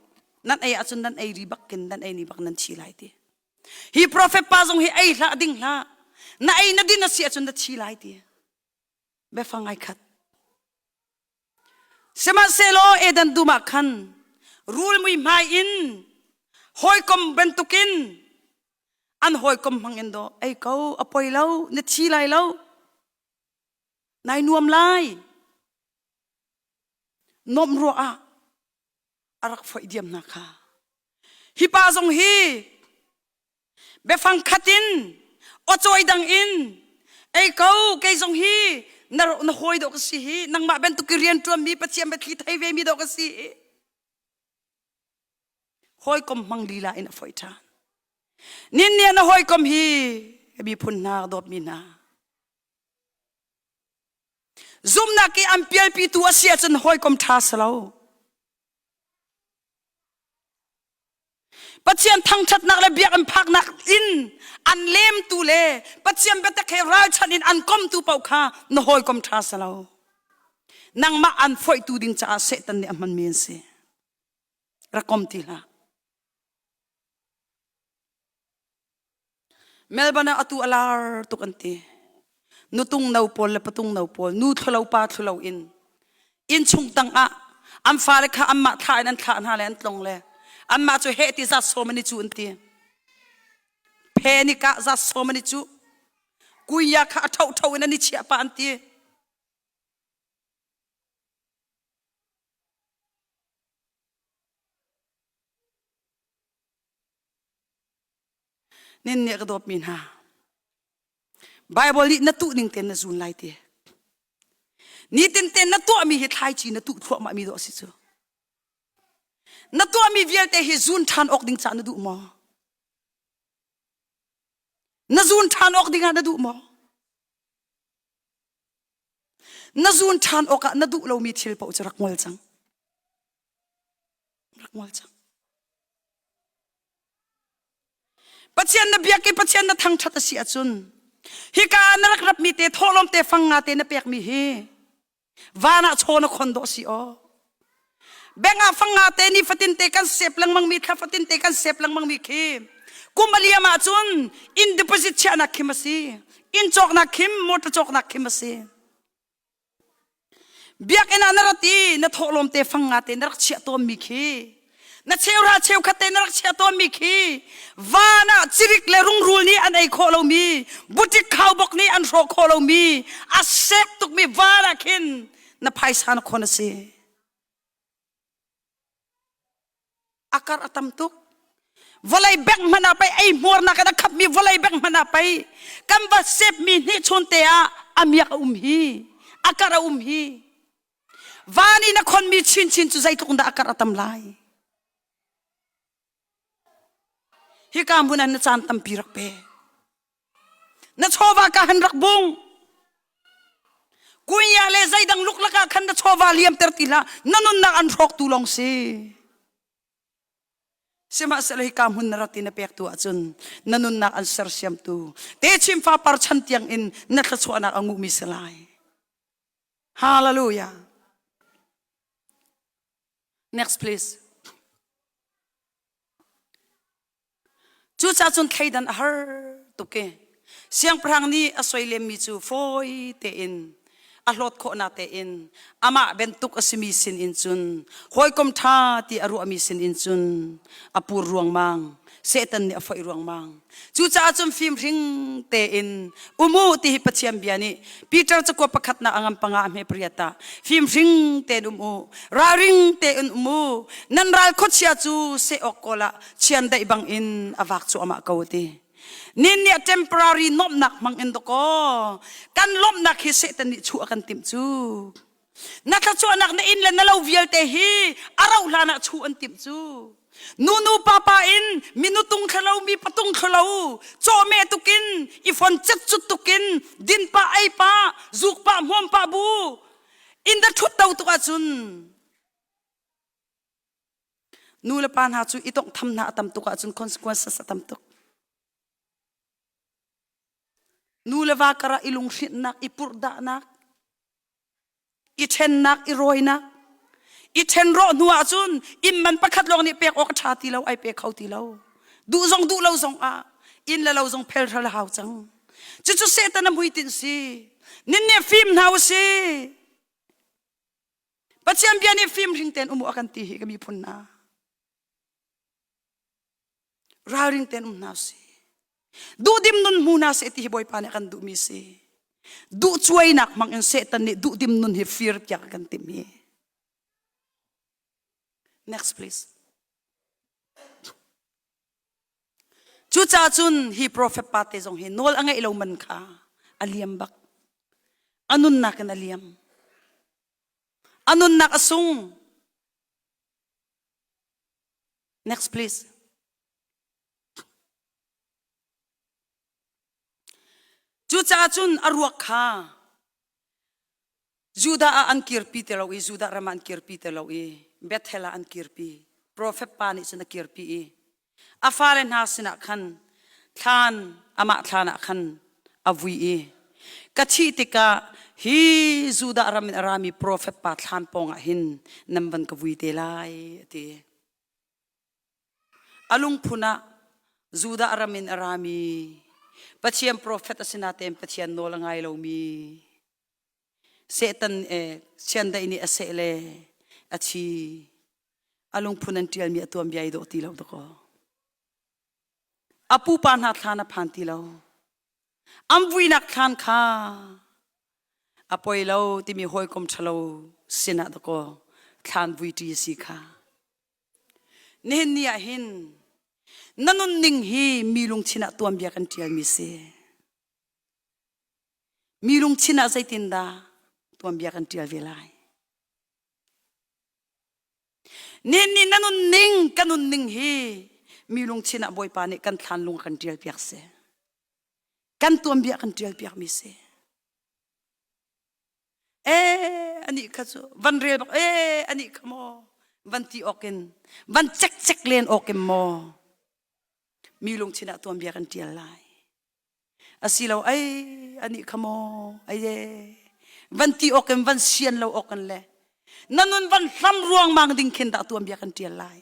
[SPEAKER 1] nan ei ahcun nan ei ri bak in nan ei ni bak nan thi lai ti. Hi prophet pa zong hi ei hlah ding hlah na ei na din a si ahcun na thi lai ti. Biafang ai khat. Sihmanhsehlaw Eden dum ah khan rul mui hmai in hawikom bantukin. An hawikom hmang in daw ei ko a poi lo na thi lai lo nai nuam lai nomh ruah ah a rak foih diam hna kha. Hi pa zong hi biafang khat in awcawi dang in ei ko kei zong hi na na hawi dawh ka si hi nangmah bantuk i rian ṭuanmi Pathian biathli thei ve mi dawh ka si hi hawikom hmang lila in a foih ṭhan. Nin nih na hawikom hi miphun hna dawtmi hna Zumhnak i an pialpitu a si ahcun hawikom ṭha si lo. Pathian thangṭhatnak le biakinn phaknak in an lemtu le Pathian biatak he ralchanh in an komtu paoh kha na hawikom ṭha si lo. Nangmah an foihtu ding caah Satan nih a hmanmi an si. Rak kom ti hlah. Melbourne ah atu a lar tuk an ti. Nutung no pawl le patung no pawl, nu thlulo pa thlulo in innchung tang ah an fale kha anmah thlah in an thlah hna le an tlong le anmah cu heh ti zat sawm an i cu an ti. Phe ni kah zat sawm an i cu. Kuiya kha a tho tho in an i chiah pa an ti. Nin nih ka dawtmi hna Bible nih na tuh ning tein na zun lai ti. Nitin tein na tuahmi hi thlaici na tuh thluahmah mi dawh a si cu. Na tuahmi vialte hi zun ṭhan awk ding caah na duh maw? Na zun ṭhan awk ding ah na duh maw? Na zun ṭhan awkah na duh lomi thil paoh cu rak ngol cang. Rak ngol cang. Pathian na biak i Pathian na thangṭhat a si ahcun hika ah na rak rapmi te thawhlawm te fang nga te na pekmi hi van ah chaw na khon dawh si aw. Bank ah fang nga te ni fatin te kan sep lengmang mi thla fatin te kan sep lengmang mi khi kum a liam ahcun inn deposit chiahnak khim a si inn cawknak khim motor cawknak khim a si Biakinn ah na rat i na thawhlawm te fang nga te na rak chiah tawnmi khi na cheuhra cheukhat te na rak chiah tawnmi khi van ah cirik le rungrul nih an ei khawh lomi butik khaubok nih an hrawh khawh lomi a sek tukmi van ah khin na phaisa na khon a si. A kar a tam tuk. Vawlei bek hmanh ah pei ei hmuarnak in a khapmi vawlei bek hmanh ah pei kan va sepmi hnihchun te ah a miak a um hi a kar a um hi van in a khonmi chinchin cu zeitluk dah a kar a tam lai hika hmun ah na caan tampi rak pe na chawva ka han rak bung kunya le zeidang luklak ah khan na chawva liamter ti hlah na nunnak an hrawk tu lawng si sihmanhsehlaw hika hmun na rat i na pek tu ahcun na nunnak an sersiamtu techim fapar chan tiang in na thluachuahnak a nguhmi si lai hallelujah next please Cucaah cun thleidan a har tuk i siangpahrang nih a soilemmi cu fawi tein a hlawt khawhnak tein amah bantuk a simi sinin cun hawikom ṭha ti a ruahmi sinin cun a pur ruangmang Satan nih a foih ruangmang cucaah cun fimhring tein um u ti hi Pathian bia nih Peter cakuat pakhatnak a ngan panga a hme pariat ah fimhring tein um u ralring tein um u nan ral khuachia cu seh awk kawl ah chiandeih bangin a vak cuahmah ko ti nin nih temporary nuamhnak hmang in dakaw kan lawmhnak hi Satan nih chuah kan timh cu na thluachuahnak na inn le na lo vialte hi a rauh hlan ah chuh an timh cu nunu papa in minu tung thlalo mi patung thlalo cawhmeh tukin i fon cet cut tukin din pa ei pa zuk pa hmuam pa bu in da thut to tuk ahcun Nu le pa hna cu i tonghtham hna a tam tuk ahcun consequences a tam tuk. Nu le va karah i lunghrinhnak, i purhdahnak, i ṭhennak, i rawinak, i ṭhenrawh hnu ahcun inn man pakhat lawng nih pek awk a ṭha ti lo, ai pe kho ti lo. Duh zong duh lo zong ah inn le lo zong phelhral a hau cang. Cucu Satan a hmuitinh si. Nin nih fim hna u si. Pathian bia nih fimhring tein um u a kan ti hi ka miphun hna. Ralring tein um hna usih. Duhdim nun hmu hna seh ti hi Bawipa nih a kan duhmi si. Duh cuainak hmang in Satan nih duhdim nun hi fir piak a kan timh hi. Next please. Cucaah cun hi profet pa te zong hi nawl a ngeih lo man kha a liam bak. A nunnak in a liam. A nunnak a sung. Next please. Cucaah cun a ruak kha Judah ah an kirpi ti lo i Judah ram ah an kirpi ti lo i Bethel ah an kirpi. Profet pa nih cun a kirpi i a fale hna sinah khan thlan amah thlan ah khan a vui i ka thih tikah hi Judah ram in a rami profet pa thlan pawngah hin nan van ka vui te lai a ti. A lungphun ah Judah ram in a rami Pathian profet a si natein Pathian nawl a ngai lomi Satan e chiandeih nih a seh le a thi a lungphun an ṭialmi a tuanbia i dawh ti lo dakaw. A pupa hna thlan a phan ti lo. An vuinak thlan kha a poi lo timi hawikom ṭhalo sinah dakaw thlan vuiṭi a si kha. Nihin ni ah hin na nunning hi mi lungthin ah tuanbia kan ṭialmi si. Mi lungthin ah zeitindah tuanbia kan ṭial ve lai? Nihin ni na nunning ka nunning hi mi lungthin ah Bawipa nih kan thlan lung a kan ṭial piak si. Kan tuanbia kan ṭial piakmi si. Eh anih kha cu van rel bak eh anih kha maw van ti awk in van cekcek len awk in maw mi lungthin ah tuanbia kan ṭial lai asilo ei anih kha maw ai e van ti awk in van sian lo awk in le na nun van hlam ruangmang ding khin dah tuanbia kan ṭial lai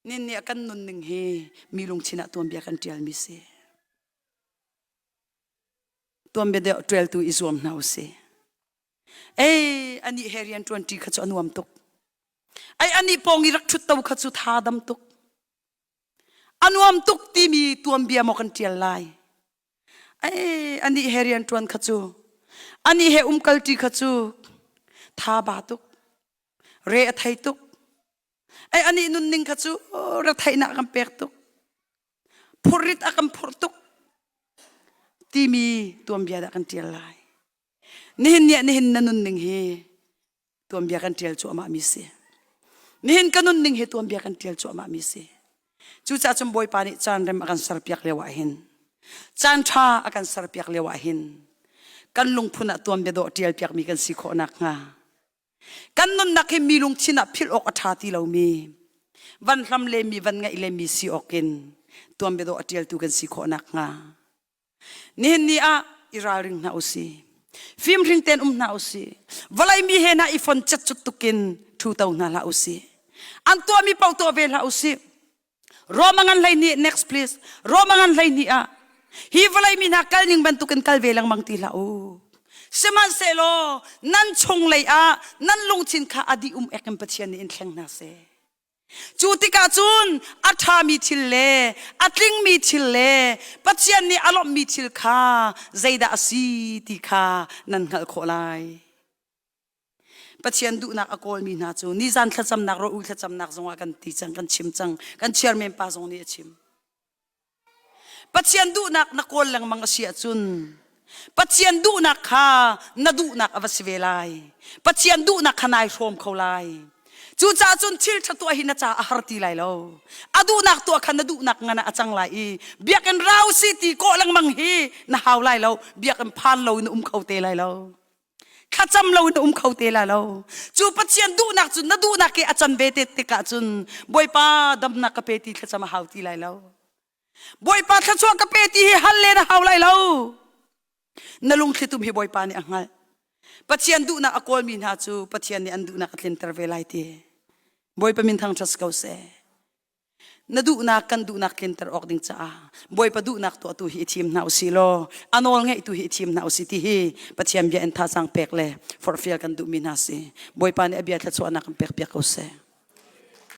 [SPEAKER 1] Nin nih a kan nunning hi mi lungthin ah tuanbia kan ṭialmi si. Tuanbia deuh ṭialtu i zuam hna usih. Ei, anih he rian ṭuanṭi kha cu a nuam tuk. Ei, anih pawng i rak ṭhut to kha cu tha dam tuk. A nuam tuk timi tuanbia maw kan ṭial lai. Ei, anih he rian ṭuan kha cu, anih he umkalṭi kha cu tha ba tuk. Re a thei tuk. Ei anih nunning kha cu retheihnak a kan pek tuk. Phurrit a kan phurh tuk timi tuanbia dah kan ṭial lai. Nihin ni ah nihin na nunning hi tuanbia kan ṭial cuahmah mi si. Nihin ka nunning hi tuanbia kan ṭial cuahmah mi si. Cucaah cun Bawipa nih caan rem a kan serpiak lio ah hin caan ṭha a kan serpiak lio ah hin kan lungphun ah tuanbia dawh ṭial piakmi kan si khawh nakhnga Kan nunnak hi mi lungthin ah philh awk a ṭha ti lomi, van hlam lemmi, van ngaih lemmi si awkin tuanbia dawh a ṭialtu kan si khawh nakhnga. Nihin ni ah i ralring hna usih. Fimhring tein um hna usih. Vawlei mi he hna i fon cetcut tukin ṭhuto hna hlah usih. An tuahmi paoh tuah ve hlah usih. Roma ngan 12 next please. Roma ngan 12 ah hi vawlei mi hna kal ning bantukin kal ve lengmang ti hlah u. Sihmanhsehlaw nan chunglei ah nan lungthin kha a dih um ek in Pathian nih in thleng hna seh. Cu tikah cun a ṭhami thil le a tlingmi thil le Pathian nih a lawmhmi thil kha zeidah a si ti kha nan hngalh khawh lai. Pathian duhnak a kawlmi hna cu nizan thlacamnak ro thlacamnak zongah kan ti cang kan chim cang kan chairman pa zong nih a chim Pathian duhnak na kawl lengmang a si ahcun Pathian duhnak kha na duhnak a va si ve lai Pathian duhnak kha nai hrawm kho lai Cucaah cun thil ṭha tuah hi na ca a har ti lai lo. A duhnak tuah kha na duhnak ngan ah a cang lai i biakinn rau si ti kawh lengmang hi na hau lai lo. Biakinn phan lo in na um kho te lai lo. Thlacam lo in na um kho te la lo. Cu Pathian duhnak cu na duhnak i a can ve te tikah cun Bawipa damnak ka pe ti thlacam a hau ti lai lo. Bawipa thluachuah ka pe ti hi hal len a hau lai lo. Na lungthlitum hi Bawipa nih a hngalh. Pathian duhnak a kawlmi hna cu Pathian nih an duhnak a tlinter ve lai ti. Bawipa min thangṭhat si ko seh. Na duhnak kan duhnak tlinter awk ding caah Bawipa duhnak tuahtu hi i thim hna usih law a nawl ngeihtu hi i thim hna usih ti hi Pathian bia in thazaang pek le forhfial kan duhmi hna si. Bawipa nih a bia thluachuahnak kan pek piak ko seh.